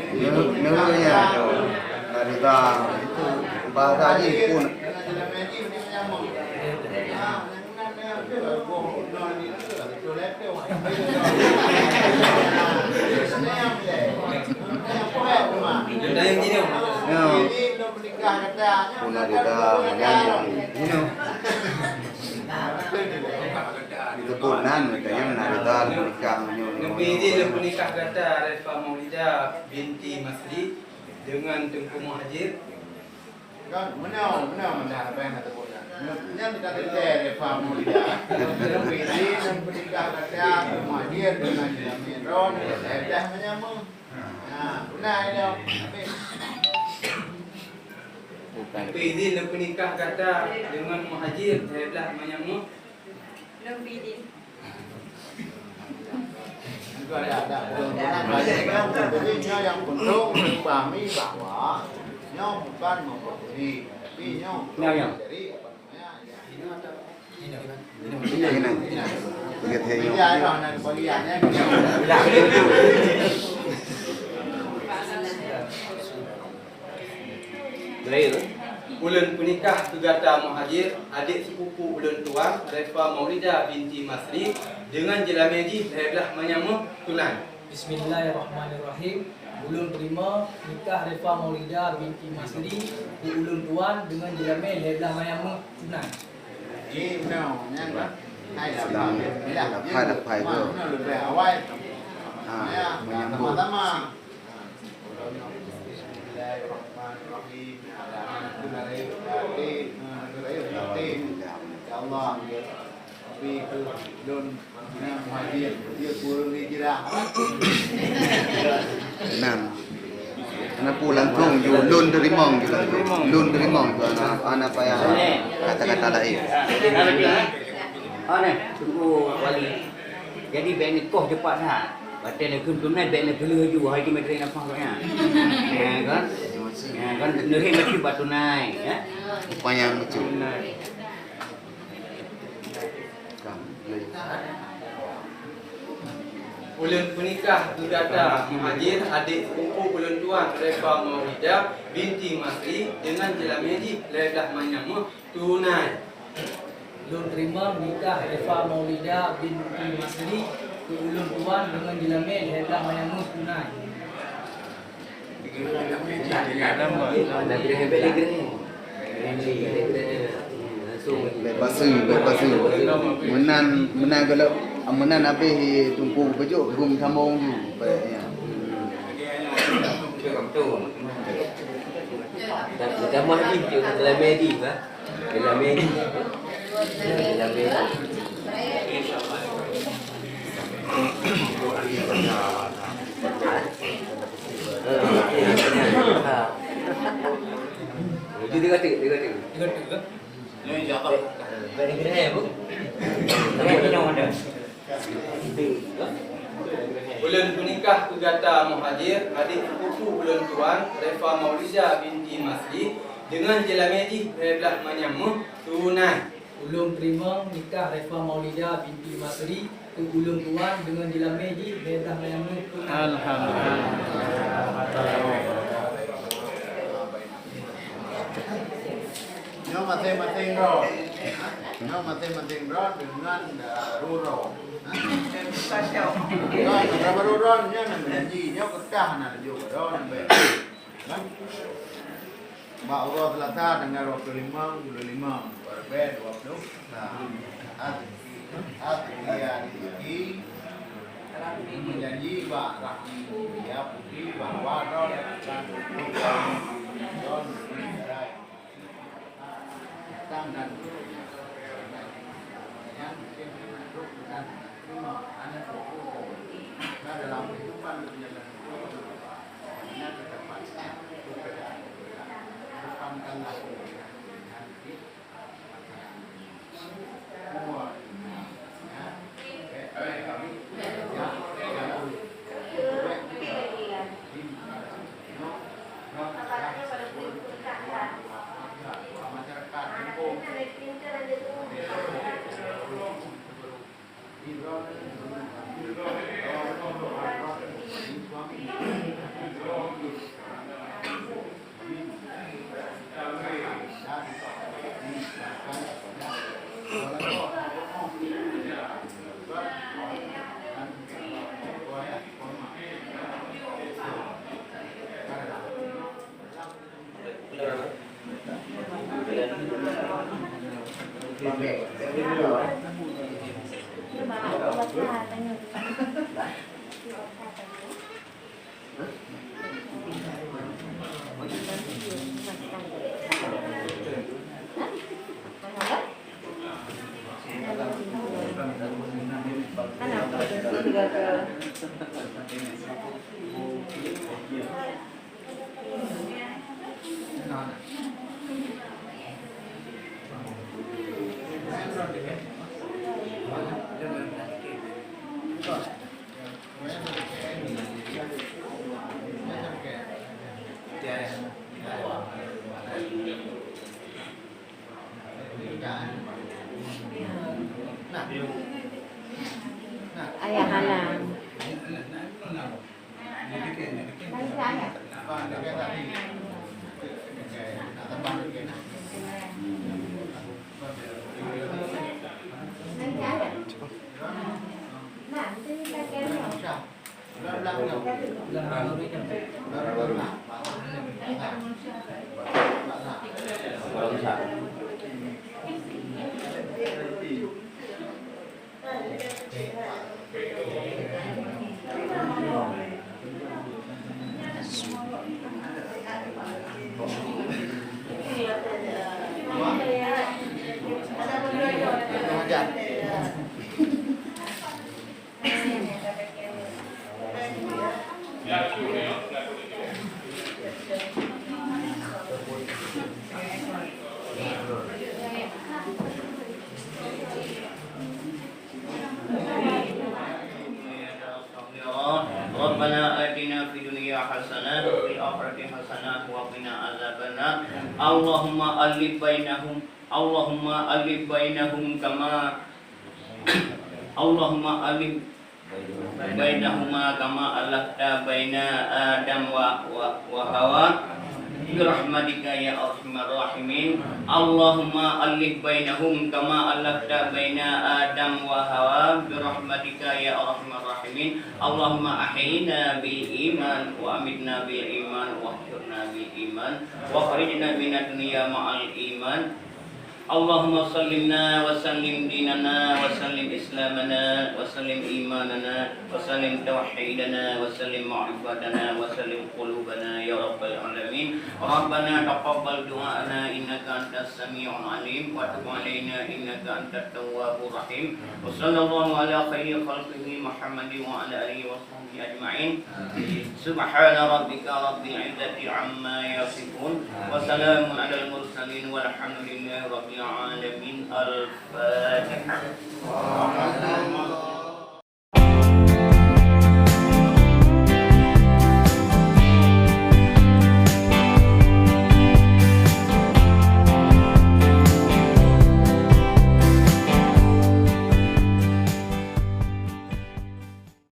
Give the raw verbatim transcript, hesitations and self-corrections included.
Neu-, neunya, narita itu bahasa jih pun. Ya. Pun narita menyambung. Ini. Disebut nan, katanya narita nikah. Neubri idin lôn peunikah gata Refa Maulida binti Masri deungan Teungku Muhajir. Kan, meunoe, meunoe, meunoe, apa yang kata bola. Nyan kita tete Refa Maulida. Neubri idin lôn peunikah gata Teungku Muhajir deungan Jamil Ron, Edah menyambung. Nah, benar itu. Habis. Neubri idin lôn peunikah gata deungan Muhajir, Edah menyambung. Lôn peuidin. Jadi, nyoe nyang penting, pahami bahwa nyoe bukan mempersulit, tapi nyoe untuk mencari, apa namanya, ya. Ini. Ini. Iya, nah, nah, bagi yang. Ulôn peunikah keu gata Muhajir, adék sipupu ulôn tuan, Refa Maulida binti Masri, deungon jeulamé jih lhèe blaih manyang méuh tunai. Bismillahirrahmanirrahim. Ulôn teurimong nikah Refa Maulida binti Masri keu ulôn tuan deungon jeulamé lhèe blaih manyang méuh tunai. Sedang lapai-lapai tu. Ha, menyambut. Bismillahirrahmanirrahim. Alhamdulillah. Alhamdulillah. Ya Allah, tapi lôn Nah, muhajir, dia turun hijrah. Nah. Kenapa langsung ju lôn teurimong ju langsung? Lôn teurimong ju ana, ana payah kata-kata laén. Aneh, tunggu wali. Jadi bèk neukoh cepat ha. Batèe neukheun tunai bèk neupeuleuh ju hai tu meutri nafah tu nya. Ya kan? Ya kan? Neuhém meusti bak tunai, ya. Upaya meucue. Ulôn peunikah keu gata Muhajir, adék sepupu ulôn tuan Refa Maulida binti Masri deungon jeulamé jih lhèe blaih manyang méuh tunai. Lôn teurimong nikah Refa Maulida binti Masri keu ulôn tuan deungon jeulamé lhèe blaih manyang méuh tunai. Bèk baseue, bèk baseue. Meunan, meunan galak, meunan habéh Teungku Peujok gum sambông ju. Bèk, ya. Dah, dah mah jih, dia dah lama jih, bah. Dah lama jih. Dah lama jih. Dia kata, dia kata. Dia kata, kan? Dia kata, kan? Ulôn peunikah keu gata Muhajir, adék sepupu ulôn tuan, Refa Maulida binti Masri, deungon jeulamé jih lhèe blaih manyang méuh tunai. Ulôn teurimong nikah Refa Maulida binti Masri keu ulôn tuan deungon jeulamé jih lhèe blaih manyang méuh tunai. Alhamdulillah. Nyoe maséng-maséng droe. Nyoe maséng-maséng droe deungon, eh, rurong. Nyoe, nyoe rurong nyoe na meujanji, nyoe keutah na laju droe na bèk. Kan? Bak uroe Selasa tanggal dua puluh lima buleuen lima, dua ribu dua puluh. Nah, at-, at-, ya, rezeki. Meujanji bak Rahmi, ya, putri bahwa droe akan droe datang dan yang mungkin untuk dan terima anak cucu. Nah, dalam kehidupan berjalan hidup, hanya terdapat satu perbedaan. Depankanlah pilihan-pilihan hidup. Ayah halang. Rabbana atina fid dunya hasanah wa fil akhirati hasanah wa qina azabannar. Allahumma allif bainahum, Allahumma allif bainahum kama, Allahumma allif bainahuma kama allafta baina Adam wa, wa, wa Hawa, birahmatika ya arhamar rahimin. Allahumma allif bainahum kama allafta baina Adam wa Hawa, birahmatika ya arhamar rahimin. Allahumma ahyina bil iman wa amitna bil iman wa ahsyurna bil iman wa akhrijna minad dunya ma'al iman. Allahumma sallimna wa sallim dinana wa sallim islamana wa sallim imanana wa sallim tauhidana wa sallim ma'rifatana wa sallim qulubana ya rabbal alamin. Rabbana taqabbal du'ana innaka antas samiul alim wa tub alaina innaka antat tawwabur rahim. Wa sallallahu ala khairi khalqihi Muhammadin wa ala alihi wa sahbihi ajma'in. Subhana rabbika rabbil izzati amma yasifun. Wa salamun alal mursalin walhamdulillahi rabbil alamin. Al-Fatihah.